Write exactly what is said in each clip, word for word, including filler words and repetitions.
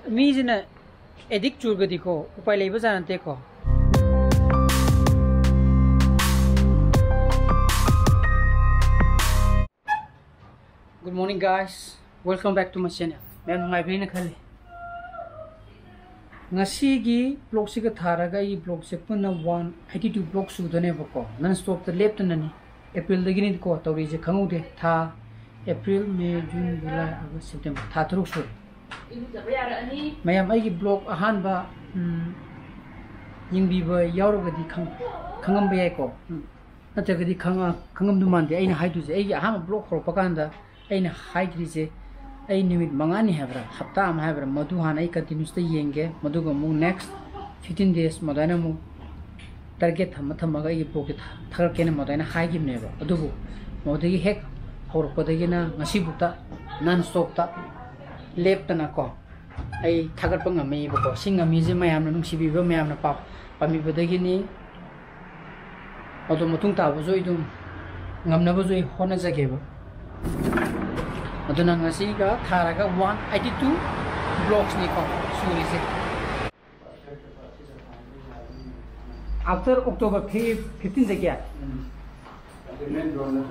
ꯃꯤꯁꯤꯅ ꯑꯦꯗꯤꯛ ꯆꯨꯔꯒꯗꯤꯀꯣ, ꯎꯄꯥꯏ ꯂꯩꯕꯖꯥꯠ ꯅꯠꯇꯦꯀꯣ꯫ Good morning, guys. Welcome back to my channel. ꯃꯌꯥꯝ ꯅꯨꯡꯉꯥꯏꯕꯤꯔꯤꯅ ꯈꯜꯂꯤ꯫ ꯉꯁꯤꯒꯤ ꯕ꯭ꯂꯣꯛꯁꯤꯒ ꯊꯥꯔꯒ ꯑꯩꯒꯤ ꯕ꯭ꯂꯣꯛꯁꯦ ꯄꯨꯟꯅ ꯋꯥꯟ ꯑꯩꯠꯇꯤ ꯇꯨ ꯕ꯭ꯂꯣꯛ ꯁꯨꯗꯣꯏꯅꯦꯕꯀꯣ꯫ ꯅꯟ ꯁ꯭ꯇꯣꯞꯇ ꯂꯦꯞꯇꯅꯅꯤ꯫ ꯑꯦꯄ꯭ꯔꯤꯜꯗꯒꯤꯅꯤꯀꯣ ꯇꯧꯔꯤꯁꯦ, ꯈꯪꯍꯧꯗꯦ꯫ ꯊꯥ ꯑꯦꯄ꯭ꯔꯤꯜ, ꯃꯦ, ꯖꯨꯟ, ꯖꯨꯂꯥꯏ, ꯑꯥꯒꯁ, ꯁꯦꯞꯇꯦꯝꯕꯔ, ꯊꯥ ꯇꯔꯨꯛ ꯁꯨꯔꯦ꯫ ꯃꯌꯥꯝ ꯑꯩꯒꯤ ꯕ꯭ꯂꯣꯛ ꯑꯍꯥꯟꯕ, ꯎꯝ, ꯌꯦꯡꯕꯤꯕ ꯌꯥꯎꯔꯒꯗꯤ ꯈꯪ-, ꯈꯪꯉꯝꯕ ꯌꯥꯏꯀꯣ꯫ ꯎꯝ꯫ ꯅꯠꯇ꯭ꯔꯒꯗꯤ ꯈꯪꯉ-, ꯈꯪꯉꯝꯗꯧ ꯃꯥꯟꯗꯦ ꯑꯩꯅ ꯍꯥꯏꯗꯣꯏꯁꯦ꯫ ꯑꯩꯒꯤ ꯑꯍꯥꯟꯕ ꯕ꯭ꯂꯣꯛ ꯍꯧꯔꯛꯄ ꯀꯥꯟꯗ ꯑꯩꯅ ꯍꯥꯏꯈ꯭ꯔꯤꯁꯦ, ꯑꯩ ꯅꯨꯃꯤꯠ ꯃꯉꯥꯅꯤ ꯍꯥꯏꯕ꯭ꯔꯥ, ꯍꯞꯇꯥ ꯑꯃ ꯍꯥꯏꯕ꯭ꯔꯥ, ꯃꯗꯨ ꯍꯥꯟꯅ ꯑꯩ ꯀꯟꯇꯤꯅ꯭ꯌꯨꯁꯇ ꯌꯦꯡꯒꯦ, ꯃꯗꯨꯒ ꯑꯃꯨꯛ ꯅꯦꯛꯁ ꯐꯤꯐꯇꯤꯟ ꯗꯦꯖ ꯃꯗꯨꯃꯥꯏꯅ ꯑꯃꯨꯛ ꯇꯥꯔꯒꯦꯠ ꯊꯝꯃ ꯊꯝꯃꯒ ꯑꯩꯒꯤ ꯕ꯭ꯂꯣꯛꯁꯦ ꯊꯥ-, ꯊꯥꯒꯠꯀꯦꯅ ꯃꯗꯨꯃꯥꯏꯅ ꯍꯥꯏꯈꯤꯕꯅꯦꯕ꯫ ꯑꯗꯨꯕꯨ ꯃꯗꯨꯗꯒꯤ ꯍꯦꯛ ꯍꯧꯔꯛꯄꯗꯒꯤꯅ ꯉꯁꯤꯕꯨꯛꯇ ꯅꯟ ꯁ꯭ꯇꯣꯞꯇ ꯂꯦꯞꯇꯅꯀꯣ ꯑꯩ ꯊꯥꯒꯠꯄ ꯉꯝꯃꯦꯕꯀꯣ꯫ ꯁꯤ ꯉꯝꯃꯤꯁꯦ ꯃꯌꯥꯝꯅ ꯅꯨꯡꯁꯤꯕꯤꯕ, ꯃꯌꯥꯝꯅ ꯄꯥꯝ-, ꯄꯥꯝꯕꯤꯕꯗꯒꯤꯅꯤ꯫ ꯑꯗꯣ ꯃꯇꯨꯡ ꯇꯥꯕꯁꯨ ꯑꯩ ꯑꯗꯨꯝ ꯉꯝꯅꯕꯁꯨ ꯑꯩ ꯍꯣꯠꯅꯖꯒꯦꯕ꯫ ꯑꯗꯨꯅ ꯉꯁꯤꯒ ꯊꯥꯔꯒ ꯋꯥꯟ ꯑꯩꯠꯇꯤ ꯇꯨ ꯕ꯭ꯂꯣꯛꯁꯅꯤꯀꯣ ꯁꯨꯔꯤꯁꯦ꯫ After October fifteen ꯗꯒꯤ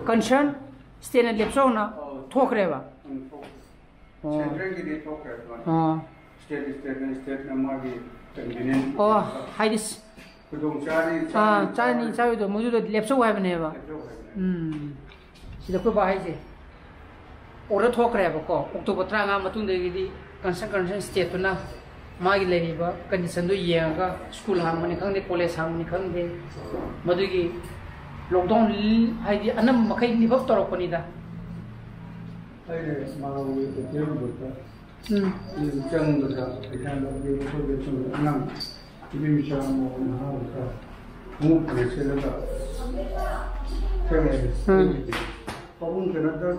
ꯀꯟꯁꯔꯟ ꯁ꯭ꯇꯦꯠꯅ ꯂꯦꯞꯆꯧꯅ ꯊꯣꯛꯈ꯭ꯔꯦꯕ꯫ ꯑꯣ꯫ ꯁꯦꯟꯇ꯭ꯔꯦꯜꯒꯤꯗꯤ ꯊꯣꯛꯈ꯭ꯔꯦ ꯑꯗꯨꯃꯥꯏꯅ꯫ ꯑꯣ꯫ ꯁ꯭ꯇꯦꯠ, ꯁ꯭ꯇꯦꯠꯅ, ꯁ꯭ꯇꯦꯠꯅ ꯃꯥꯒꯤ ꯀꯟꯚꯤꯅꯤꯌꯟ ꯑꯣ, ꯍꯥꯏꯗꯤ ꯁ-, ꯈꯨꯗꯣꯡ ꯆꯥꯔꯤ, ꯑꯥ, ꯆꯥꯔꯤ, ꯆꯥꯔꯤ, ꯆꯥꯔꯣꯏꯗꯣ ꯃꯗꯨꯗ ꯂꯦꯞꯆꯧ ꯍꯥꯏꯕꯅꯦꯕ꯫ ꯂꯦꯞꯆꯧ ꯍꯥꯏꯕꯅꯦ꯫ ꯎꯝ꯫ ꯁꯤꯗ ꯑꯩꯈꯣꯏ ꯕꯥ ꯍꯥꯏꯁꯦ ꯑꯣꯔꯗꯔ ꯊꯣꯛꯈ꯭ꯔꯦꯕꯀꯣ, ꯑꯣꯛꯇꯣꯕꯔ ꯇꯔꯥꯃꯉꯥ ꯃꯇꯨꯡꯗꯒꯤꯗꯤ ꯀꯟꯁꯔꯟ, ꯀꯟꯁꯔꯟ ꯁ꯭ꯇꯦꯠꯇꯨꯅ ꯃꯥꯒꯤ ꯂꯩꯔꯤꯕ ꯀꯟꯗꯤꯁꯟꯗꯨ ꯌꯦꯡꯉꯒ ꯁ꯭ꯀꯨꯜ ꯍꯥꯡꯕꯅꯤ ꯈꯪꯗꯦ, ꯀꯣꯂꯦꯖ ꯍꯥꯡꯕꯅꯤ ꯈꯪꯗꯦ, ꯃꯗꯨꯒꯤ ꯂꯣꯛꯗꯥꯎꯟ ꯍꯥꯏꯗꯤ ꯑꯅꯝꯕ ꯃꯈꯩ ꯂꯤꯐ ꯑꯞ ꯇꯧꯔꯛꯄꯅꯤꯗ꯫ ꯑꯩꯅ ꯃꯥꯒꯤ ꯍꯣꯇꯦꯜꯗꯨꯗ ꯎꯝ꯫ ꯑꯩꯅ ꯆꯪꯕꯗ ꯄꯩꯁꯥ ꯂꯧꯒꯦ ꯈꯣꯠꯀꯦ ꯇꯧꯕꯗ ꯑꯉꯥꯡ ꯅꯨꯄꯤ ꯃꯆꯥ ꯑꯃ ꯅꯍꯥ ꯑꯃ ꯈꯔ ꯈꯣꯡꯎꯞ ꯐꯅ ꯁꯦꯠꯂꯒ ꯆꯪꯉꯛꯑꯦ꯫ ꯎꯝ꯫ ꯑꯩꯒꯤꯗꯤ ꯄꯥꯕꯨꯡ ꯀꯩꯅꯣꯗ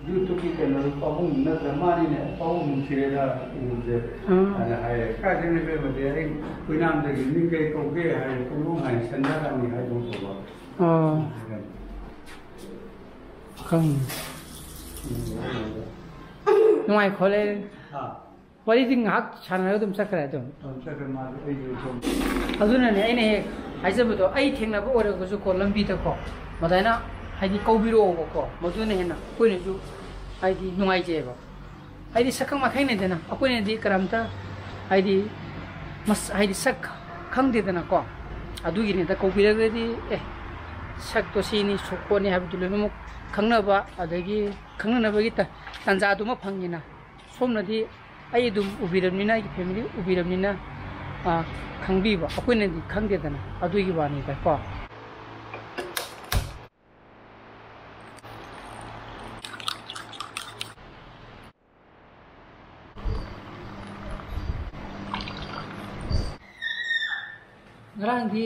ꯌꯨꯇꯨꯕꯀꯤ ꯀꯩꯅꯣꯗ ꯄꯥꯕꯨꯡ ꯅꯠꯇ꯭ꯔ ꯃꯥꯅꯤꯅꯦ, ꯄꯥꯕꯨꯡ ꯅꯨꯡꯁꯤꯔꯦꯗ ꯎꯕꯁꯦ꯫ ꯎꯝ꯫ ꯑꯗ ꯍꯥꯏꯔꯦ, "ꯀꯥꯏꯗꯩꯅꯣ ꯏꯕꯦꯝꯃꯗꯤ ꯑꯩ ꯍꯨꯏꯅꯥꯝꯗꯒꯤ ꯃꯤ ꯀꯩ ꯀꯧꯒꯦ?" ꯍꯥꯏꯔꯦ, "ꯄꯥꯕꯨꯡ" ꯍꯥꯏꯅ ꯁꯟꯗꯥꯔꯥꯝꯅꯤ ꯍꯥꯏꯗꯧ ꯇꯧꯕ꯫ ꯑꯣ꯫ ꯈꯪꯉꯤ꯫ ꯎꯝ꯫ ꯅꯨꯡꯉꯥꯏ ꯈꯣꯠꯂꯦ꯫ ꯑꯥ꯫ ꯋꯥꯔꯤꯗꯤ ꯉꯥꯏꯍꯥꯛ ꯁꯥꯟꯅꯔꯒ ꯑꯗꯨꯝ ꯆꯠꯈ꯭ꯔꯦ ꯑꯗꯨꯝ꯫ ꯑꯗꯨꯝ ꯆꯠꯈ꯭ꯔꯦ ꯃꯥꯗꯤ, ꯑꯩꯁꯨ ꯁꯣꯝ꯫ ꯑꯗꯨꯅꯅꯦ ꯑꯩꯅ ꯍꯦꯛ ꯍꯥꯏꯖꯕꯗꯣ, ꯑꯩ ꯊꯦꯡꯅꯕ ꯑꯣꯏꯔꯒꯁꯨꯀꯣ, ꯂꯝꯕꯤꯗꯀꯣ, ꯃꯗꯥꯏꯅ ꯍꯥꯏꯗꯤ ꯀꯧꯕꯤꯔꯛꯑꯣꯕꯀꯣ, ꯃꯗꯨꯅ ꯍꯦꯟꯅ ꯑꯩꯈꯣꯏꯅꯁꯨ ꯍꯥꯏꯗꯤ ꯅꯨꯡꯉꯥꯏꯖꯩꯑꯕ꯫ ꯍꯥꯏꯗꯤ ꯁꯛꯈꯪ ꯃꯥꯏꯈꯪꯅꯗꯅ ꯑꯩꯈꯣꯏꯅꯗꯤ ꯀꯔꯝꯇ ꯍꯥꯏꯗꯤ ꯃꯁ-, ꯍꯥꯏꯗꯤ ꯁꯛ ꯈꯪꯗꯦꯗꯅꯀꯣ꯫ ꯑꯗꯨꯒꯤꯅꯤꯗ, ꯀꯧꯕꯤꯔꯒꯗꯤ ꯑꯦ, ꯁꯛꯇꯣ ꯁꯤꯅꯤ, ꯁꯨ-, ꯈꯣꯠꯅꯤ ꯍꯥꯏꯕꯗꯨ ꯂꯣꯏꯅꯃꯛ ꯈꯪꯅꯕ, ꯑꯗꯒꯤ ꯈꯪꯅꯅꯕꯒꯤ ꯇ-, ꯇꯥꯟꯖꯥꯗꯨꯃ ꯐꯪꯉꯤꯅ꯫ ꯁꯣꯝꯅꯗꯤ ꯑꯩ ꯑꯗꯨꯝ ꯎꯕꯤꯔꯕꯅꯤꯅ, ꯑꯩꯒꯤ ꯐꯦꯃꯤꯂꯤ ꯎꯕꯤꯔꯕꯅꯤꯅ, ꯑ, ꯈꯪꯕꯤꯕ, ꯑꯩꯈꯣꯏꯅꯗꯤ ꯈꯪꯗꯦꯗꯅ, ꯑꯗꯨꯒꯤ ꯋꯥꯅꯤꯗꯀꯣ꯫ ꯉꯔꯥꯡꯗꯤ,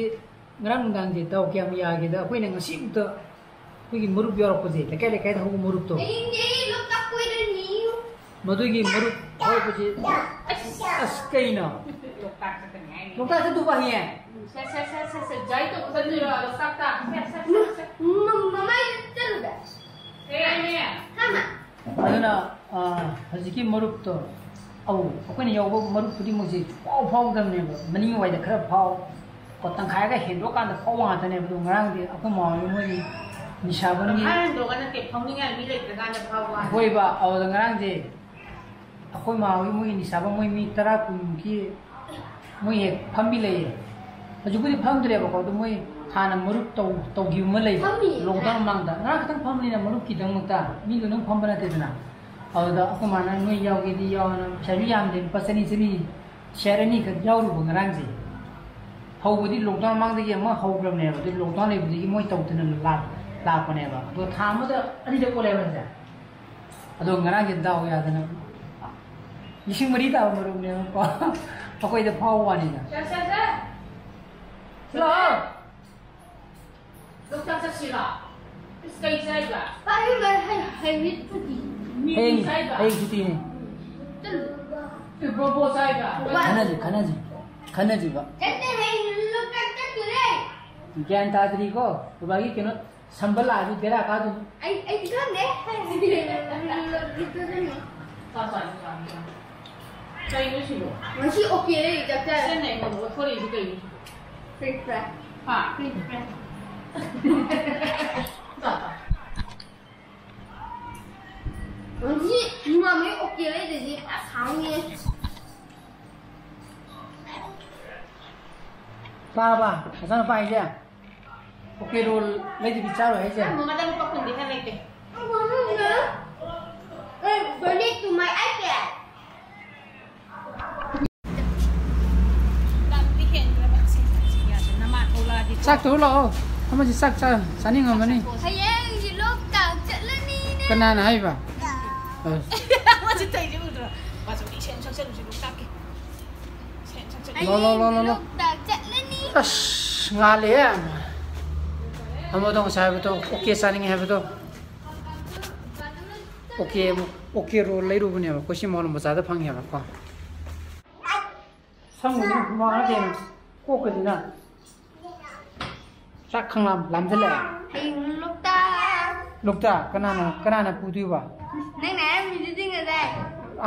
ꯉꯔꯥꯡ ꯅꯨꯡꯗꯥꯡꯗꯤ ꯗꯥꯎ ꯀꯌꯥꯝ ꯌꯥꯒꯦꯗ, ꯑꯩꯈꯣꯏꯅ ꯉꯁꯤꯕꯨꯛꯇ ꯑꯩꯈꯣꯏꯒꯤ ꯃꯔꯨꯞ ꯌꯥꯎꯔꯛꯄꯁꯦ, ꯂꯩꯀꯥꯏ ꯂꯩꯀꯥꯏꯗ ꯍꯧꯕ ꯃꯔꯨꯞꯇꯣ, ꯍꯌꯦꯡꯗꯤ ꯑꯩ ꯂꯣꯛꯇꯥꯛ ꯀꯣꯏꯔꯅꯤ꯫ ꯃꯗꯨꯒꯤ ꯃꯔꯨꯞ ꯍꯧꯕꯁꯦ, ꯑꯁ, ꯀꯩꯅꯣ? ꯂꯣꯛꯇꯥꯛ ꯆꯠꯀꯅꯤ ꯍꯥꯏꯅꯤ꯫ ꯂꯣꯛꯇꯥꯛ ꯆꯠꯇꯧꯕ ꯍꯌꯦꯡ? ꯁꯦ, ꯁꯦ, ꯁꯦ, ꯁꯦ, ꯁꯦ, ꯖꯥꯏ ꯇꯧꯕ ꯆꯠꯇꯣꯏꯔꯣ ꯂꯣꯛꯇꯥꯛꯇ? ꯁꯦ, ꯁꯦ, ꯁꯦ, ꯁꯦ꯫ ꯃ-, ꯃꯃꯥꯏꯗ ꯆꯠꯂꯨꯕ꯫ ꯀꯩ ꯍꯥꯏꯅꯤ? ꯍꯥ, ꯃꯥ꯫ ꯑꯗꯨꯅ, ꯑ, ꯍꯧꯖꯤꯛꯀꯤ ꯃꯔꯨꯞꯇꯣ, ꯑꯧ, ꯑꯩꯈꯣꯏꯅ ꯌꯥꯎꯕ ꯃꯔꯨꯞ ꯈꯨꯗꯤꯡꯃꯛꯁꯦ ꯁꯨꯡꯐꯥꯎ ꯐꯥꯎꯗꯕꯅꯦꯕ꯫ ꯃꯅꯤꯡ ꯋꯥꯏꯗ ꯈꯔ ꯐꯥꯎ, ꯀꯣ, ꯇꯪꯈꯥꯏꯒ ꯍꯦꯟꯗꯣꯛꯀꯥꯟꯗ ꯐꯥꯎꯕ ꯉꯥꯛꯇꯅꯦꯕ꯫ ꯑꯗꯣ ꯉꯔꯥꯡꯗꯤ ꯑꯩꯈꯣꯏ ꯃꯥ ꯍꯣꯏ ꯃꯣꯏꯒꯤ ꯅꯤꯁꯥꯕꯟꯒꯤ ꯇꯪꯈꯥꯏ ꯍꯦꯟꯗꯣꯛꯑꯒ ꯅꯠꯇꯦ, ꯐꯝꯅꯤꯡꯉꯥꯏ ꯃꯤ ꯂꯩꯇ꯭ꯔꯀꯥꯟꯗ ꯐꯥꯎꯕ ꯋꯥꯅꯤ꯫ ꯍꯣꯏꯕ, ꯑꯗꯨꯗ ꯉꯔꯥꯡꯁꯦ ꯑꯩꯈꯣꯏ ꯃꯥ ꯍꯣꯏ ꯃꯣꯏꯒꯤ ꯅꯤꯁꯥꯕꯟ ꯃꯣꯏ ꯃꯤ ꯇꯔꯥ ꯀꯨꯟꯃꯨꯛꯀꯤ ꯃꯣꯏ ꯍꯦꯛ ꯐꯝꯕꯤ ꯂꯩꯌꯦ꯫ ꯍꯧꯖꯤꯛꯄꯨꯗꯤ ꯐꯝꯗ꯭ꯔꯦꯕꯀꯣ, ꯑꯗꯣ ꯃꯣꯏ ꯍꯥꯟꯅ ꯃꯔꯨꯞ ꯇꯧ-, ꯇꯧꯈꯤꯕ ꯑꯃ ꯂꯩꯕ꯫ ꯐꯝꯃꯤ꯫ Lockdown ꯃꯃꯥꯡꯗ꯫ ꯉꯔꯥꯡ ꯈꯛꯇꯪ ꯐꯝꯕꯅꯤꯅ ꯃꯔꯨꯞꯀꯤꯗꯃꯛꯇ ꯃꯤ ꯂꯣꯏꯅꯃꯛ ꯐꯝꯕ ꯅꯠꯇꯦꯗꯅ꯫ ꯑꯗꯨꯗ ꯑꯩꯈꯣꯏ ꯃꯥꯅ ꯅꯣꯏ ꯌꯥꯎꯒꯦꯗꯤ ꯌꯥꯎꯅ, ꯄꯩꯁꯥꯁꯨ ꯌꯥꯝꯗꯦ, ꯂꯨꯄꯥ ꯆꯅꯤ, ꯆꯅꯤ, share ꯑꯅꯤꯈꯛ ꯌꯥꯎꯔꯨꯕ ꯉꯔꯥꯡꯁꯦ꯫ ꯍꯧꯕꯗꯤ lockdown ꯃꯃꯥꯡꯗꯒꯤ ꯑꯃ ꯍꯧꯈ꯭ꯔꯕꯅꯦꯕ, ꯑꯗꯨ lockdown ꯂꯩꯕꯗꯒꯤ ꯃꯣꯏ ꯇꯧꯗꯅ ꯂꯥꯛ-, ꯂꯥꯛꯄꯅꯦꯕ꯫ ꯑꯗꯣ ꯊꯥ ꯑꯃꯗ ꯑꯅꯤꯔꯛ ꯑꯣꯜꯂꯦꯕ ꯍꯧꯖꯤꯛ꯫ ꯑꯗꯣ ꯉꯔꯥꯡꯁꯦ ꯗꯥꯎ ꯌꯥꯗꯅ ꯂꯤꯁꯤꯡ ꯃꯔꯤ ꯇꯥꯕ ꯃꯔꯨꯞꯅꯦꯕꯀꯣ꯫ ꯑꯩꯈꯣꯏꯗ ꯐꯥꯎꯕ ꯋꯥꯅꯤꯗ꯫ ꯁꯦ, ꯁꯦ, ꯁꯦ꯫ ꯂꯥꯛꯑꯣ꯫ ꯂꯣꯛꯇꯥꯛ ꯆꯠꯁꯤꯔꯣ? ꯏꯁ, ꯀꯩ ꯆꯥꯏꯕ? ꯄꯥꯏꯔꯨꯕ ꯍꯩ-, ꯍꯩ ꯁꯨꯇꯤ꯫ ꯃꯤ ꯍꯌꯦꯡ, ꯆꯥꯏꯕ? ꯍꯌꯦꯡ ꯁꯨꯇꯤꯅꯦ꯫ ꯆꯠꯂꯨ꯫ ꯏ, ꯕꯣꯕꯣ ꯆꯥꯏꯕ? ꯈꯟꯅꯁꯤ, ꯈꯟꯅꯁꯤ, ꯈꯟꯅꯁꯤꯕ꯫ ꯆꯠꯇꯦ, ꯍꯌꯦꯡ ꯂꯣꯛꯇꯥꯛ ꯆꯠꯇꯣꯔꯦ꯫ ꯒ꯭ꯌꯥꯟ ꯇꯥꯗ꯭ꯔꯤꯀꯣ? ꯕꯕꯥꯒꯤ ꯀꯩꯅꯣ ꯁꯝꯕ ꯂꯥꯛꯑꯗꯤ ꯕꯦꯔꯥ ꯀꯥꯗꯣꯏꯅꯤ꯫ ꯑꯩ, ꯑꯩꯗꯤ ꯈꯪꯗꯦ꯫ ꯆꯥ, ꯆꯥ, ꯆꯥ, ꯆꯥ꯫ ꯀꯩꯅꯣ ꯁꯤꯕꯣ? ꯉꯁꯤ ꯑꯣꯀꯦ ꯂꯩꯔꯤ ꯆꯥꯛ ꯆꯥꯔꯦ꯫ ꯁꯦꯟꯅ ꯑꯩꯉꯣꯟꯗ ꯑꯣꯠꯊꯣꯔꯛꯏꯁꯤ ꯀꯩꯅꯣ ꯁꯤꯕꯣ? French fry꯫ ꯍꯥ? French fry꯫ ꯇꯥ, ꯇꯥ꯫ ꯉꯁꯤ ꯏꯃꯥꯟꯅꯕꯤ ꯑꯣꯀꯦ ꯂꯩꯗ꯭ꯔꯗꯤ ꯄꯨꯔꯥ ꯁꯥꯎꯅꯤꯌꯦ꯫ ꯇꯥꯔꯕ? ꯅꯆꯥꯅꯨꯄꯥ ꯍꯥꯏꯁꯦ? ꯑꯣꯀꯦ ꯔꯣꯜ ꯂꯩꯗꯕꯤ ꯆꯥꯔꯣꯏ ꯍꯥꯏꯁꯦ? ꯃꯃꯥꯗ ꯂꯨꯄꯥ ꯀꯨꯟꯗꯤ ꯈꯔ ꯂꯩꯇꯦ꯫ Hey, donate to my iPad. ꯆꯥꯛ ꯊꯣꯡ ꯂꯥꯛꯑꯣ꯫ ꯑꯃꯁꯤ ꯆꯥꯛ ꯆꯥ-, ꯆꯥꯅꯤꯡꯉꯝꯃꯅꯤ꯫ ꯍꯌꯦꯡꯁꯤ ꯂꯣꯛꯇꯥꯛ ꯆꯠꯂꯅꯤꯅꯦ꯫ ꯀꯅꯥꯅ ꯍꯥꯏꯕ? ꯑ꯫ ꯑꯃꯁꯤ ꯇꯧꯔꯤꯁꯦ ꯎꯗ꯭ꯔꯣ? ꯃꯥꯁꯨ ꯏꯁꯩ ꯑꯃ ꯁꯛꯆꯜꯂꯨꯁꯤ ꯂꯣꯛꯇꯥꯛꯀꯤ꯫ ꯏꯁꯩ ꯑꯃ ꯁꯛꯆꯜꯂꯨꯁꯤ꯫ ꯂꯣ, ꯂꯣ, ꯂꯣ, ꯂꯣ, ꯂꯣ꯫ ꯍꯌꯦꯡꯁꯤ ꯂꯣꯛꯇꯥꯛ ꯆꯠꯂꯅꯤ꯫ ꯑꯁ, ꯉꯥꯜꯂꯦꯍꯦ꯫ ꯑꯃꯗꯣ ꯉꯁꯥꯏ ꯍꯥꯏꯕꯗꯣ, ꯑꯣꯀꯦ ꯆꯥꯅꯤꯡꯉꯦ ꯍꯥꯏꯕꯗꯣ꯫ ꯑꯣꯀꯦ, ꯑꯣꯀꯦ ꯔꯣꯜ ꯂꯩꯔꯨꯕꯅꯦꯕ꯫ ꯑꯩꯈꯣꯏ ꯁꯤ ꯃꯣꯜ ꯕꯖꯥꯔꯗ ꯐꯪꯉꯦꯕꯀꯣ꯫ ꯁꯝꯒꯁꯤꯅ ꯍꯨꯃꯥꯡꯅ ꯀꯩꯅꯣ ꯀꯣꯛꯀꯁꯤꯅ ꯆꯥꯛ ꯈꯪꯂꯥꯝ ꯂꯥꯝꯁꯤꯜꯂꯛꯑꯦ꯫ ꯍꯌꯦꯡ ꯂꯣꯛꯇꯥꯛ꯫ ꯂꯣꯛꯇꯥꯛ ꯀꯅꯥꯅ, ꯀꯅꯥꯅ ꯄꯨꯗꯣꯏꯕ? ꯅꯪꯅ ꯍꯥꯏꯔꯝꯃꯤꯗꯨꯗꯤ ꯉꯁꯥꯏ꯫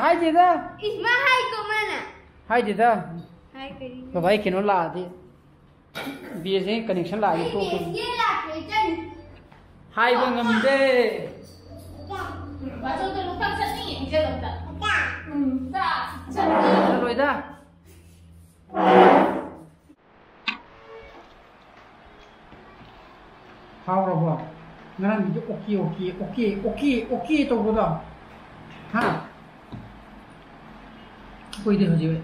ꯍꯥꯏꯗꯦꯗ꯫ ꯏꯁ, ꯃꯥ ꯍꯥꯏꯀꯣ ꯃꯥꯅ꯫ ꯍꯥꯏꯗꯦꯗ꯫ ꯍꯥꯏ ꯀꯔꯤꯅꯣ? ꯕꯕꯥ, ꯑꯩ ꯀꯩꯅꯣ ꯂꯥꯛꯑꯗꯤ, B S N L connection ꯂꯥꯛꯑꯗꯤ ꯑꯩ ꯇꯣꯛꯇꯣꯏꯅꯤ꯫ ꯕꯤ ꯑꯦꯁ ꯑꯦꯟ ꯑꯦꯜ ꯂꯥꯛꯇ꯭ꯔꯦ, ꯆꯠꯅꯤ꯫ ꯍꯥꯏꯕ ꯉꯝꯗꯦ꯫ ꯕꯥꯆꯧꯗꯣ ꯂꯣꯛꯇꯥꯛ ꯆꯠꯅꯤ, ꯏꯆꯦ ꯂꯣꯛꯇꯥꯛ꯫ ꯎꯝ, ꯆꯥ-, ꯆꯠꯅꯤ꯫ ꯆꯠꯂꯣꯏꯗ꯫ ꯍꯥꯎꯔꯕꯣ? ꯉꯔꯥꯡꯒꯤꯗꯣ okay, okay, okay, okay, okay ꯇꯧꯕꯗꯣ? ꯍꯥ? ꯑꯩꯈꯣꯏꯗꯤ ꯍꯧꯖꯤꯛ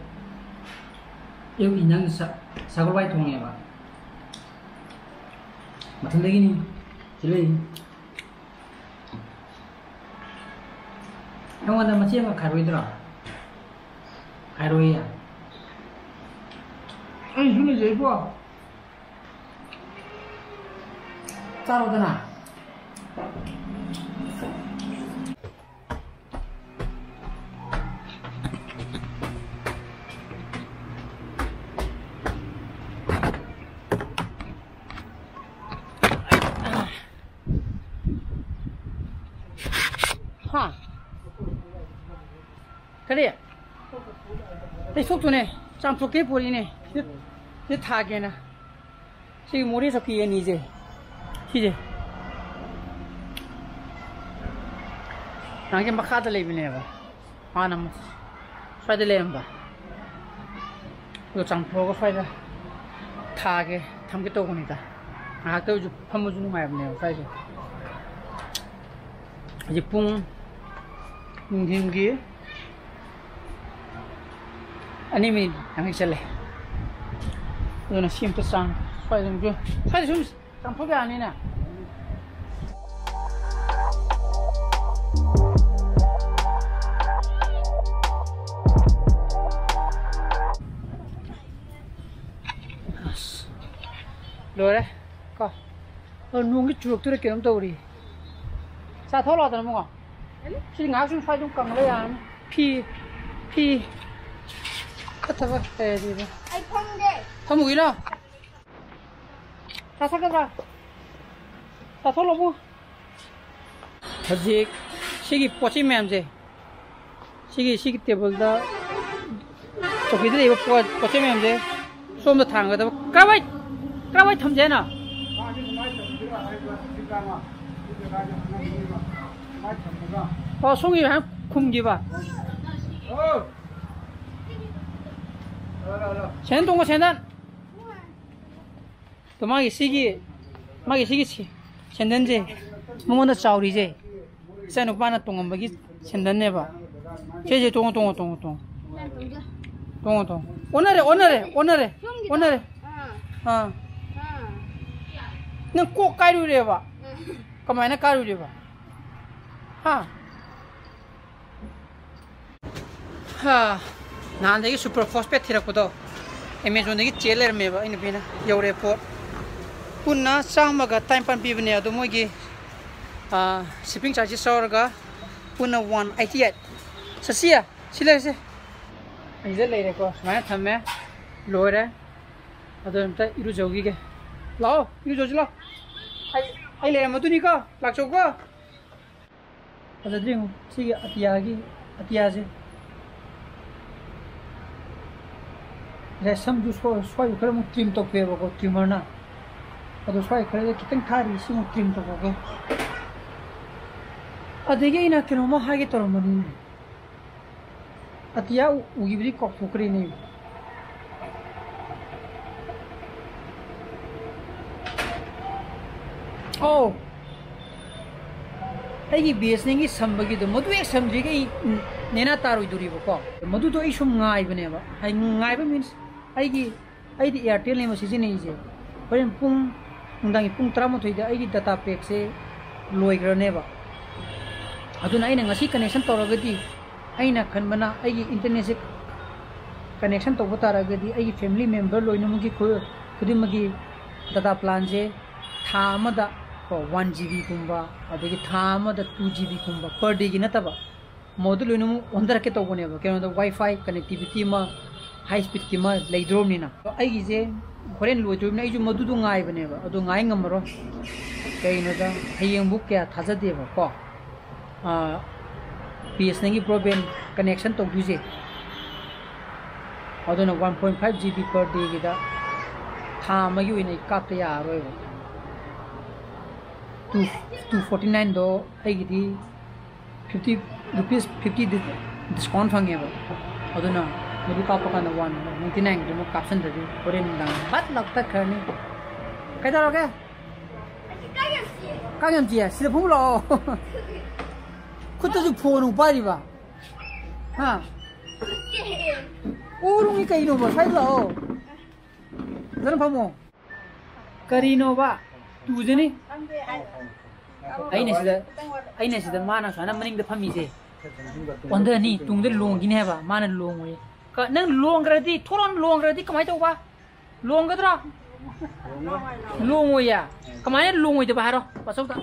ꯑꯌꯨꯛꯀꯤ ꯏꯟꯖꯥꯡ ꯁ-, ꯁꯒꯣꯜ ꯍꯋꯥꯏ ꯊꯣꯡꯉꯦꯕ꯫ ꯃꯊꯟꯗꯒꯤꯅꯤ꯫ ꯁꯤ ꯂꯩꯅꯤ꯫ ꯑꯩꯉꯣꯟꯗ ꯃꯆꯦ ꯑꯃ ꯈꯥꯏꯔꯣꯏꯗ꯭ꯔꯣ? ꯈꯥꯏꯔꯣꯏꯌꯦ꯫ ꯑꯩꯁꯨ ꯂꯩꯖꯩꯀꯣ꯫ ꯆꯥꯔꯣꯗꯅ꯫ ꯍꯥ? ꯀꯔꯤ? ꯇꯩꯊꯣꯛꯇꯨꯅꯦ, ꯆꯥꯝꯊꯣꯛꯀꯦ ꯄꯨꯔꯤꯅꯦ꯫ ꯁꯤ, ꯁꯤ ꯊꯥꯒꯦꯅ꯫ ꯁꯤꯒꯤ ꯃꯣꯔꯦ ꯆꯧꯀꯤ ꯑꯅꯤꯁꯦ, ꯁꯤꯁꯦ꯫ ꯅꯍꯥꯟꯒꯤ ꯃꯈꯥꯗ ꯂꯩꯕꯅꯦꯕ꯫ ꯍꯥꯟꯅ ꯑꯃꯨꯛ ꯁ꯭ꯋꯥꯏꯗ ꯂꯩꯔꯝꯕ꯫ ꯑꯗꯣ ꯆꯥꯝꯊꯣꯛꯑꯒ ꯁ꯭ꯋꯥꯏꯗ ꯊꯥꯒꯦ, ꯊꯝꯒꯦ ꯇꯧꯕꯅꯤꯗ꯫ ꯉꯥꯏꯍꯥꯛꯇ ꯑꯣꯏꯔꯁꯨ ꯐꯝꯕꯁꯨ ꯅꯨꯡꯉꯥꯏꯕꯅꯦꯕ ꯁ꯭ꯋꯥꯏꯁꯦ꯫ ꯍꯧꯖꯤꯛ ꯄꯨꯡ ꯅꯨꯡꯊꯤꯟꯒꯤ ꯑꯅꯤ ꯃꯤꯅꯤꯠ ꯌꯥꯡꯈꯩ ꯆꯠꯂꯦ꯫ ꯑꯗꯨꯅ ꯁꯤ ꯑꯝꯇ ꯆꯥꯝ-, ꯁ꯭ꯋꯥꯏꯗ ꯑꯗꯨꯝ ꯁ꯭ꯋꯥꯏꯗ ꯁꯨꯝ ꯆꯥꯝꯊꯣꯛ ꯌꯥꯅꯤꯅꯦ꯫ ꯑꯁ, ꯂꯣꯏꯔꯦ ꯀꯣ꯫ ꯑ, ꯅꯣꯡꯒꯤ ꯆꯨꯔꯛꯇꯣꯏꯔꯥ ꯀꯩꯅꯣꯝ ꯇꯧꯔꯤ꯫ ꯆꯥ ꯊꯛꯑ ꯂꯥꯛꯑꯣꯗꯅ ꯏꯕꯨꯡꯉꯣ꯫ ꯁꯤꯗꯤ ꯉꯥꯏꯍꯥꯛ ꯁꯨꯝ ꯁ꯭ꯋꯥꯏꯗ ꯑꯗꯨꯝ ꯀꯪꯉ ꯂꯩ ꯌꯥꯔꯅꯤ꯫ ꯐꯤ, ꯐꯤ ꯈꯠꯊꯕ ꯂꯩꯔꯗꯤꯕ꯫ ꯑꯩ ꯐꯝꯒꯦ꯫ ꯐꯝꯃꯨꯒꯤꯅꯣ? ꯆꯥ ꯊꯛꯀꯗ꯭ꯔꯥ? ꯆꯥ ꯊꯛꯂꯣ ꯏꯕꯨꯡꯉꯣ꯫ ꯍꯧꯖꯤꯛ ꯁꯤꯒꯤ ꯄꯣꯠ ꯆꯩ ꯃꯌꯥꯝꯁꯦ, ꯁꯤꯒꯤ, ꯁꯤꯒꯤ ꯇꯦꯕꯜꯗ, ꯆꯧꯀꯤꯗ ꯂꯩꯕ ꯄꯣꯠ, ꯄꯣꯠ ꯆꯩ ꯃꯌꯥꯝꯁꯦ ꯁꯣꯝꯗ ꯊꯥꯡꯒꯗꯕ꯫ ꯀꯔꯥꯏꯋꯥꯏ, ꯀꯔꯥꯏꯋꯥꯏ ꯊꯝꯁꯦ ꯍꯥꯏꯅꯣ? ꯑꯣ, ꯁꯣꯝꯒꯤ ꯍꯥꯏꯅ ꯈꯨꯝꯈꯤꯕ꯫ ꯁꯦꯟꯗꯟ ꯇꯣꯡꯉꯣ, ꯁꯦꯟꯗꯟ꯫ ꯑꯗꯣ ꯃꯥꯒꯤ ꯁꯤꯒꯤ, ꯃꯥꯒꯤ ꯁꯤꯒꯤ ꯁꯦ-, ꯁꯦꯟꯗꯟꯁꯦ ꯃꯉꯣꯟꯗ ꯆꯥꯎꯔꯤꯁꯦ ꯏꯆꯥ ꯅꯨꯄꯥꯅ ꯇꯣꯡꯉꯝꯕꯒꯤ ꯁꯦꯟꯗꯟꯅꯦꯕ꯫ ꯁꯤꯁꯦ ꯇꯣꯡꯉꯣ, ꯇꯣꯡꯉꯣ, ꯇꯣꯡꯉꯣ, ꯇꯣꯡꯉꯣ꯫ ꯇꯣꯡꯉꯣ, ꯇꯣꯡꯉꯣ꯫ ꯑꯣꯟꯅꯔꯦ, ꯑꯣꯟꯅꯔꯦ, ꯑꯣꯟꯅꯔꯦ, ꯁꯣꯝꯒꯤꯗꯣ꯫ ꯑꯣꯟꯅꯔꯦ꯫ ꯑꯥ꯫ ꯑꯥ꯫ ꯑꯥ꯫ ꯅꯪ ꯀꯣꯛ ꯀꯥꯏꯔꯨꯔꯦꯕ? ꯑꯥ꯫ ꯀꯃꯥꯏꯅ ꯀꯥꯏꯔꯨꯔꯦꯕ? ꯍꯥ? ꯍꯥ, ꯅꯍꯥꯟꯗꯒꯤ super phosphate ꯊꯤꯔꯛꯄꯗꯣ Amazon-ꯗꯒꯤ ꯆꯦꯜ ꯂꯩꯔꯝꯃꯦꯕ ꯑꯩ ꯅꯨꯄꯤꯅ꯫ ꯌꯧꯔꯦ ꯄꯣꯠ꯫ ꯄꯨꯟꯅ ꯆꯥꯝꯃꯒ ꯇꯔꯥꯅꯤꯄꯥꯟ ꯄꯤꯕꯅꯦ, ꯑꯗꯣ ꯃꯣꯏꯒꯤ, ꯑꯥ, shipping charges ꯌꯥꯎꯔꯒ ꯄꯨꯟꯅ one eighty eight꯫ ꯁꯁꯤꯌꯥ, ꯁꯤ ꯂꯩꯔꯁꯦ꯫ ꯑꯩꯁꯦ ꯂꯩꯔꯦꯀꯣ, ꯁꯨꯃꯥꯏꯅ ꯊꯝꯃꯦ꯫ ꯂꯣꯏꯔꯦ꯫ ꯑꯗꯣ ꯑꯝꯇ ꯏꯔꯨꯖꯧꯈꯤꯒꯦ꯫ ꯂꯥꯛꯑꯣ, ꯏꯔꯨꯖꯧꯁꯤ ꯂꯥꯛꯑꯣ꯫ ꯑꯩ, ꯑꯩ ꯂꯩꯔꯝꯃꯗꯨꯅꯤꯀꯣ, ꯂꯥꯛꯆꯧꯀꯣ꯫ ꯐꯖꯗ꯭ꯔꯤ ꯌꯦꯡꯉꯨ꯫ ꯁꯤꯒꯤ ꯑꯇꯤꯌꯥꯒꯤ, ꯑꯇꯤꯌꯥꯁꯦ꯫ ꯉꯁꯥꯏ ꯁꯝꯁꯨ ꯁꯣ-, ꯁ꯭ꯋꯥꯏꯁꯨ ꯈꯔ ꯑꯃꯨꯛ ꯇ꯭ꯔꯤꯝ ꯇꯧꯊꯣꯛꯑꯦꯕꯀꯣ, ꯇ꯭ꯔꯤꯃꯔꯅ꯫ ꯑꯗꯣ ꯁ꯭ꯋꯥꯏ ꯈꯔꯗꯤ ꯈꯤꯇꯪ ꯊꯥꯔꯤ, ꯁꯤ ꯑꯃꯨꯛ ꯇ꯭ꯔꯤꯝ ꯇꯧꯊꯣꯛꯀꯦ꯫ ꯑꯗꯒꯤ ꯑꯩꯅ ꯀꯩꯅꯣꯝꯃ ꯍꯥꯏꯒꯦ ꯇꯧꯔꯝꯕꯅꯤꯅꯦ꯫ ꯑꯇꯤꯌꯥ ꯎ-, ꯎꯈꯤꯕꯗꯤ ꯀꯥꯎꯊꯣꯛꯈ꯭ꯔꯦꯅꯦ꯫ ꯑꯣ, ꯑꯩꯒꯤ ꯕꯤ ꯑꯦꯁ ꯑꯦꯟ ꯑꯦꯜꯒꯤ ꯁꯝꯕꯒꯤꯗꯣ, ꯃꯗꯨ ꯍꯦꯛ ꯁꯝꯗ꯭ꯔꯤꯒꯩ ꯑꯩ ꯅꯦꯅꯥ ꯇꯥꯔꯣꯏꯗꯣꯔꯤꯕꯀꯣ꯫ ꯃꯗꯨꯗꯣ ꯑꯩ ꯁꯨꯝ ꯉꯥꯏꯕꯅꯦꯕ꯫ ꯍꯥꯏ, ꯉꯥꯏꯕ means ꯑꯩꯒꯤ, ꯑꯩꯗꯤ Airtelꯅꯦꯕ ꯁꯤꯖꯤꯟꯅꯩꯁꯦ꯫ ꯍꯣꯔꯦꯟ ꯄꯨꯡ, ꯅꯨꯡꯗꯥꯡꯒꯤ ꯄꯨꯡ ꯇꯔꯥꯃꯥꯊꯣꯏꯗ ꯑꯩꯒꯤ data packꯁꯦ ꯂꯣꯏꯈ꯭ꯔꯅꯦꯕ꯫ ꯑꯗꯨꯅ ꯑꯩꯅ ꯉꯁꯤ connection ꯇꯧꯔꯒꯗꯤ, ꯑꯩꯅ ꯈꯟꯕꯅ ꯑꯩꯒꯤ internetꯁꯦ connection ꯇꯧꯕ ꯇꯥꯔꯒꯗꯤ ꯑꯩꯒꯤ family member ꯂꯣꯏꯅꯃꯛꯀꯤ ꯈꯨ-, ꯈꯨꯗꯤꯡꯃꯛꯀꯤ data planꯁꯦ ꯊꯥ ꯑꯃꯗ ꯀꯣ, one GBꯒꯨꯝꯕ, ꯑꯗꯒꯤ ꯊꯥ ꯑꯃꯗ two GBꯒꯨꯝꯕ per dayꯒꯤ ꯅꯠꯇꯕ, ꯃꯣꯗꯨ ꯂꯣꯏꯅꯃꯛ ꯑꯣꯟꯊꯔꯛꯀꯦ ꯇꯧꯕꯅꯦꯕ꯫ ꯀꯩꯅꯣꯗ Wi-Fi connectivity ꯑꯃ, high speedꯀꯤ ꯑꯃ ꯂꯩꯗ꯭ꯔꯣꯕꯅꯤꯅ꯫ ꯑꯩꯒꯤꯁꯦ ꯍꯣꯔꯦꯟ ꯂꯣꯏꯗ꯭ꯔꯣꯕꯅꯤꯅ ꯑꯩꯁꯨ ꯃꯗꯨꯗꯣ ꯉꯥꯏꯕꯅꯦꯕ꯫ ꯑꯗꯨ ꯉꯥꯏ ꯉꯝꯃꯔꯣꯏ꯫ ꯀꯩꯒꯤꯅꯣꯗ ꯍꯌꯦꯡꯕꯨꯛ ꯀꯌꯥ ꯊꯥꯖꯗꯦꯕꯀꯣ꯫ ꯑꯥ, ꯕꯤ ꯑꯦꯁ ꯑꯦꯟ ꯑꯦꯜꯒꯤ broadband connection ꯇꯧꯗꯣꯏꯁꯦ꯫ ꯑꯗꯨꯅ one point five GB per dayꯒꯤꯗ ꯊꯥ ꯑꯃꯒꯤ ꯑꯣꯏꯅ ꯑꯩ ꯀꯥꯞꯇ ꯌꯥꯔꯔꯣꯏꯕ꯫ Two, two forty nineꯗꯣ ꯑꯩꯒꯤꯗꯤ fifty rupees, fifty discount ꯐꯪꯉꯦꯕ꯫ ꯑꯗꯨꯅ ꯃꯗꯨ ꯀꯥꯞꯄ ꯀꯥꯟꯗ one ninety nineꯒꯤꯗꯨꯃ ꯀꯥꯞꯁꯟꯗ꯭ꯔꯗꯤ ꯍꯣꯔꯦꯟ ꯅꯨꯡꯗꯥꯡ ꯕꯠ ꯂꯥꯎ ꯇꯠꯈ꯭ꯔꯅꯤ꯫ ꯀꯩꯗꯧꯔꯒꯦ? ꯀꯥꯡ ꯌꯥꯝ ꯆꯤꯛꯑꯦ, ꯁꯤꯗ ꯐꯝꯃꯨ ꯂꯥꯛꯑꯣ꯫ ꯈꯨꯠꯇꯁꯨ phone ꯑꯃꯨꯛ ꯄꯥꯏꯔꯤꯕ? ꯍꯥ? ꯎꯔꯨꯝꯒꯤ ꯀꯩꯅꯣꯕ? ꯁ꯭ꯋꯥꯏꯗ ꯂꯥꯛꯑꯣ꯫ ꯐꯖꯅ ꯐꯝꯃꯣ꯫ ꯀꯔꯤꯅꯣꯕ? ꯇꯨꯖꯅꯤ꯫ ꯑꯩꯅ ꯁꯤꯗ, ꯑꯩꯅ ꯁꯤꯗ ꯃꯥꯅ ꯁꯨꯃꯥꯏꯅ ꯃꯅꯤꯡꯗ ꯐꯝꯃꯤꯁꯦ꯫ ꯑꯣꯟꯊꯅꯤ, ꯇꯨꯡꯗ ꯂꯣꯡꯈꯤꯅꯤ ꯍꯥꯏꯕ꯫ ꯃꯥꯅ ꯂꯣꯡꯉꯣꯏ꯫ ꯀ-, ꯅꯪ ꯂꯣꯡꯈ꯭ꯔꯗꯤ, ꯊꯣꯔꯛꯑꯣ, ꯂꯣꯡꯈ꯭ꯔꯗꯤ ꯀꯃꯥꯏꯅ ꯇꯧꯕ? ꯂꯣꯡꯒꯗ꯭ꯔꯣ? ꯂꯣꯡꯉꯣꯏꯌꯦ? ꯀꯃꯥꯏꯅ ꯂꯣꯡꯉꯣꯏꯗꯕ ꯍꯥꯏꯔꯣ, ꯄꯥꯆꯧꯗ?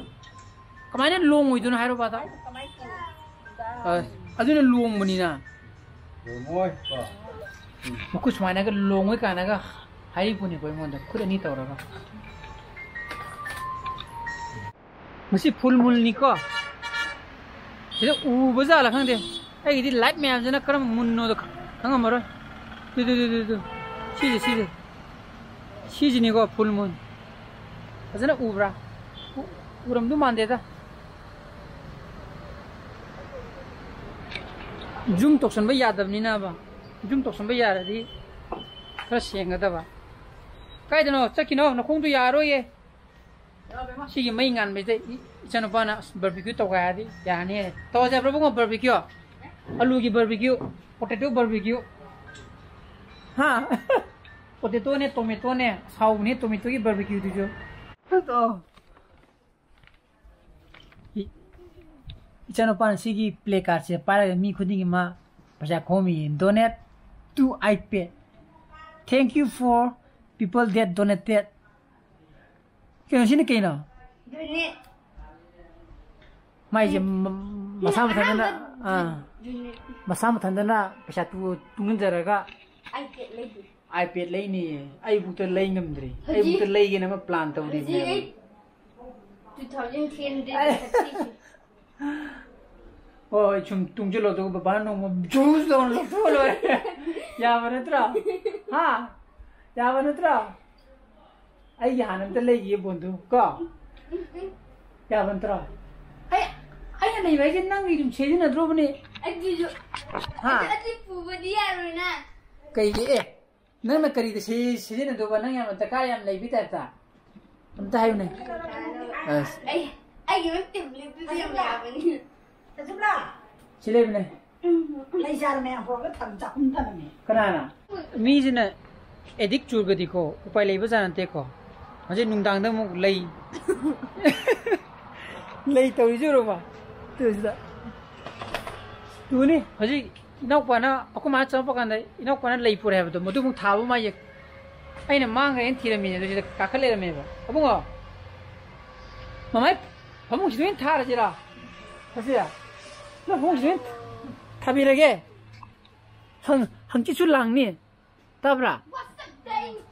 ꯀꯃꯥꯏꯅ ꯂꯣꯡꯉꯣꯏꯗꯣꯏꯅꯣ ꯍꯥꯏꯔꯣ, ꯄꯥꯆꯧ? ꯑ, ꯑꯗꯨꯅ ꯂꯣꯡꯕꯅꯤꯅ꯫ ꯂꯣꯡꯉꯣꯏ, ꯀꯣ? ꯃꯈꯨꯠ ꯁꯨꯃꯥꯏꯅꯒ ꯂꯣꯡꯉꯣꯏ ꯀꯥꯏꯅꯒ ꯍꯥꯏꯔꯤꯕꯅꯤꯀꯣ ꯑꯩꯉꯣꯟꯗ, ꯈꯨꯠ ꯑꯅꯤ ꯇꯧꯔꯒ꯫ ꯉꯁꯤ full moonꯅꯤꯀꯣ꯫ ꯁꯤꯗ ꯎꯕ ꯖꯥꯠꯂ ꯈꯪꯗꯦ꯫ ꯑꯩꯒꯤꯗꯤ light ꯃꯌꯥꯝꯁꯤꯅ ꯀꯔꯝꯕ moonꯅꯣꯗꯣ ꯈ-, ꯈꯪꯉꯝꯃꯔꯣꯏ꯫ ꯇꯨ, ꯇꯨ, ꯇꯨ, ꯇꯨ, ꯇꯨ꯫ ꯁꯤꯁꯦ, ꯁꯤꯁꯦ꯫ ꯁꯤꯁꯤꯅꯤꯀꯣ, full moon꯫ ꯐꯖꯅ ꯎꯕ꯭ꯔꯥ? ꯎ-, ꯎꯔꯝꯗꯧ ꯃꯥꯟꯗꯦꯗ꯫ Zoom ꯇꯧꯁꯟꯕ ꯌꯥꯗꯕꯅꯤꯅꯕ꯫ Zoom ꯇꯧꯁꯟꯕ ꯌꯥꯔꯗꯤ ꯈꯔ ꯁꯦꯡꯒꯗꯕ꯫ ꯀꯥꯏꯗꯅꯣ ꯆꯠꯈꯤꯅꯣ? ꯅꯈꯣꯡꯗꯣ ꯌꯥꯔꯣꯏꯌꯦ꯫ ꯁꯤꯒꯤ ꯃꯩ ꯉꯥꯟꯕꯁꯤꯗ ꯏ-, ꯏꯆꯥꯅꯨꯄꯥꯅ, "ꯑꯁ, barbecue ꯇꯧꯒꯥꯏ ꯍꯥꯏꯔꯗꯤ ꯌꯥꯔꯅꯤ" ꯍꯥꯏ꯫ ꯇꯧꯔꯁꯦ ꯍꯥꯏꯕ꯭ꯔꯣ ꯏꯕꯨꯡꯉꯣ, barbecue? ꯑꯂꯨꯒꯤ barbecue, potato barbecue꯫ ꯍꯥ? Potato ꯅꯦ, tomato ꯅꯦ, ꯍꯥꯎꯕꯅꯦ tomatoꯒꯤ barbecueꯗꯨꯁꯨ꯫ ꯇꯧ꯫ ꯏ-, ꯏꯆꯥꯅꯨꯄꯥꯅ ꯁꯤꯒꯤ play cardꯁꯦ ꯄꯥꯏꯔꯒ ꯃꯤ ꯈꯨꯗꯤꯡꯒꯤ ꯃꯥ ꯄꯩꯁꯥ ꯈꯣꯝꯃꯤꯌꯦ꯫ Donate to iPad. Thank you for people that donated. ꯀꯩꯅꯣ ꯁꯤꯅ ꯀꯩꯅꯣ? ꯑꯗꯨꯅꯦ꯫ ꯃꯥꯏꯁꯦ ꯃ-, ꯃꯁꯥ ꯃꯊꯟꯇꯅ, ꯑꯍꯥꯟꯕ ꯑꯥ, ꯑꯗꯨꯅꯦ꯫ ꯃꯁꯥ ꯃꯊꯟꯇꯅ ꯄꯩꯁꯥ ꯇꯨ-, ꯇꯨꯡꯁꯤꯟꯖꯔꯒ iPad ꯂꯩꯕ꯫ iPad ꯂꯩꯅꯤꯌꯦ꯫ ꯑꯩꯕꯨꯛꯇ ꯂꯩ ꯉꯝꯗ꯭ꯔꯤ꯫ ꯍꯧꯖꯤꯛ ꯑꯩꯕꯨꯛꯇ ꯂꯩꯒꯦꯅ ꯑꯃ plan ꯍꯧꯖꯤꯛ ꯇꯧꯔꯤꯕꯅꯦꯕ꯫ ꯑꯩ two thousand three hundred ꯑꯩ ꯀꯛꯊꯠꯈꯤꯁꯦ꯫ ꯍꯣꯏ, ꯍꯣꯏ, ꯁꯨꯝ ꯇꯨꯡꯁꯤꯜꯂꯣ, ꯑꯗꯨꯒ ꯕꯕꯥꯅ ꯅꯣꯡꯃ ꯖꯨꯁ ꯇꯧꯅ ꯂꯧꯊꯣꯛꯑ ꯂꯣꯏꯔꯦ꯫ ꯌꯥꯕ ꯅꯠꯇ꯭ꯔꯣ? ꯍꯥ? ꯌꯥꯕ ꯅꯠꯇ꯭ꯔꯣ? ꯑꯩꯒꯤ ꯍꯥꯟꯅ ꯑꯝꯇ ꯂꯩꯈꯤꯒꯦ ꯕꯣꯟꯗꯨ, ꯀꯣ? ꯌꯥꯕ ꯅꯠꯇ꯭ꯔꯣ? ꯑꯩ, ꯑꯩꯅ ꯂꯩꯕ ꯍꯥꯏꯁꯦ ꯅꯪꯒꯤ ꯑꯗꯨꯝ ꯁꯤꯖꯤꯟꯅꯗ꯭ꯔꯣꯕꯅꯦ? ꯑꯗꯨꯁꯨ, ꯍꯥ? ꯑꯗꯨ, ꯑꯗꯨ ꯄꯨꯕꯗꯤ ꯌꯥꯔꯣꯏꯅ꯫ ꯀꯩꯒꯤ? ꯑꯦ, ꯅꯪꯅ ꯀꯔꯤꯗ ꯁꯤ-, ꯁꯤꯖꯤꯟꯅꯗꯧꯕ? ꯅꯪ ꯌꯥꯝꯅ ꯗꯔꯀꯥꯔ ꯌꯥꯝ ꯂꯩꯕꯩ ꯇꯥꯏꯞꯇ꯫ ꯑꯝꯇ ꯍꯥꯏꯌꯨꯅꯦ꯫ ꯑꯁ꯫ ꯑꯩ, ꯑꯩꯒꯤ ꯃꯤꯠ ꯇꯤꯝꯂꯤꯞꯇꯨꯗꯤ ꯌꯥꯝ ꯌꯥꯕꯅꯤ꯫ ꯁꯤ ꯂꯩꯕꯅꯦ꯫ ꯎꯝ꯫ ꯂꯩ ꯆꯥꯔꯝꯃꯦ, ꯍꯣꯔꯒ ꯊꯝ ꯆꯥꯛꯈꯨꯝ ꯊꯝꯃꯝꯃꯦ꯫ ꯀꯅꯥꯅ? ꯃꯤꯁꯤꯅ addict ꯆꯨꯔꯒꯗꯤꯀꯣ, ꯎꯄꯥꯏ ꯂꯩꯕꯖꯥꯠ ꯅꯠꯇꯦꯀꯣ꯫ ꯍꯧꯖꯤꯛ ꯅꯨꯡꯗꯥꯡꯗ ꯑꯃꯨꯛ ꯂꯩ꯫ ꯂꯩ ꯇꯧꯔꯤꯁꯦ ꯎꯔꯕ? ꯇꯨꯁꯤꯗ꯫ ꯇꯨꯅꯤ, ꯍꯧꯖꯤꯛ ꯏꯅꯥꯎꯄꯥꯅ, ꯑꯩꯈꯣꯏ ꯃꯥꯅ ꯆꯪꯉꯛꯄ ꯀꯥꯟꯗ ꯏꯅꯥꯎꯄꯥꯅ ꯂꯩ ꯄꯨꯔꯛꯑꯦ ꯍꯥꯏꯕꯗꯣ, ꯃꯗꯨ ꯑꯃꯨꯛ ꯊꯥꯕ ꯃꯥ ꯌꯦꯡ-, ꯑꯩꯅ ꯃꯥꯡꯈ꯭ꯔꯦꯅ ꯊꯤꯔꯝꯃꯤꯅꯦ, ꯑꯗꯨ ꯁꯤꯗ ꯀꯥꯈꯠ ꯂꯩꯔꯝꯃꯦꯕ꯫ ꯑꯕꯨꯡꯉꯣ, ꯃꯃꯥꯏ ꯐꯃꯨꯡꯁꯤꯗ ꯑꯣꯏꯅ ꯊꯥꯔꯁꯤꯔꯥ? ꯐꯁꯤꯔꯥ? ꯅꯪ ꯐꯃꯨꯡꯁꯤꯗ ꯑꯣꯏꯅ ꯊꯥꯕꯤꯔꯒꯦ꯫ ꯍꯪ-, ꯍꯪꯆꯤꯠꯁꯨ ꯂꯥꯡꯅꯤ꯫ ꯇꯥꯕ꯭ꯔꯥ?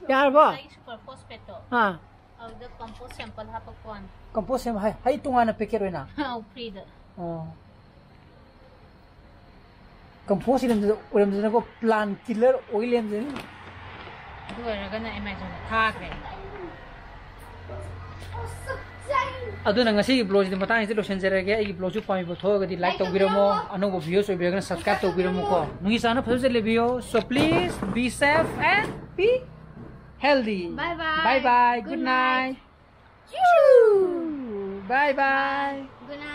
ꯌꯥꯔꯕꯣ? ꯉꯁꯥꯏ super phosphateꯇꯣ꯫ ꯑꯥ꯫ ꯑꯗꯨꯗ compost sample ꯍꯥꯄꯛꯄ ꯋꯥꯅꯤ꯫ Compost sample ꯍꯥꯏ, ꯍꯩ ꯇꯣꯉꯥꯟꯅ packet ꯑꯣꯏꯅ? ꯑꯧ, freeꯗ꯫ ꯑꯣ꯫ Compost ꯑꯣꯏꯔꯝꯗꯅ, ꯑꯣꯏꯔꯝꯗꯅꯀꯣ, plant killer ꯑꯣꯏ ꯂꯩꯔꯝꯗꯅ꯫ ꯑꯗꯨ ꯑꯣꯏꯔꯒꯅ ꯑꯦꯃꯥꯖꯣꯟꯗ ꯊꯥꯈ꯭ꯔꯦ꯫ ꯑꯗꯨꯅ ꯉꯁꯤꯒꯤ ꯕ꯭ꯂꯣꯒꯁꯤꯗꯤ ꯃꯇꯥꯡꯁꯤꯗ ꯂꯣꯏꯁꯤꯟꯖꯔꯒꯦ꯫ ꯑꯩꯒꯤ ꯕ꯭ꯂꯣꯒꯁꯨ ꯄꯥꯝꯕꯤꯕ ꯊꯣꯛꯑꯒꯗꯤ ꯂꯥꯏꯛ ꯇꯧꯕꯤꯔꯝꯃꯣ, ꯑꯅꯧꯕ ꯚꯤꯌꯨꯁ ꯑꯣꯏꯕꯤꯔꯒꯅ ꯁꯕꯁꯀ꯭ꯔꯥꯏꯕ ꯇꯧꯕꯤꯔꯝꯃꯨꯀꯣ꯫ ꯅꯨꯡꯁꯤ ꯆꯥꯟꯅ ꯐꯖ ꯐꯖ ꯂꯩꯕꯤꯌꯣ꯫ So please be safe and be healthy. Bye bye. Bye bye. Good night. Bye bye. Good night.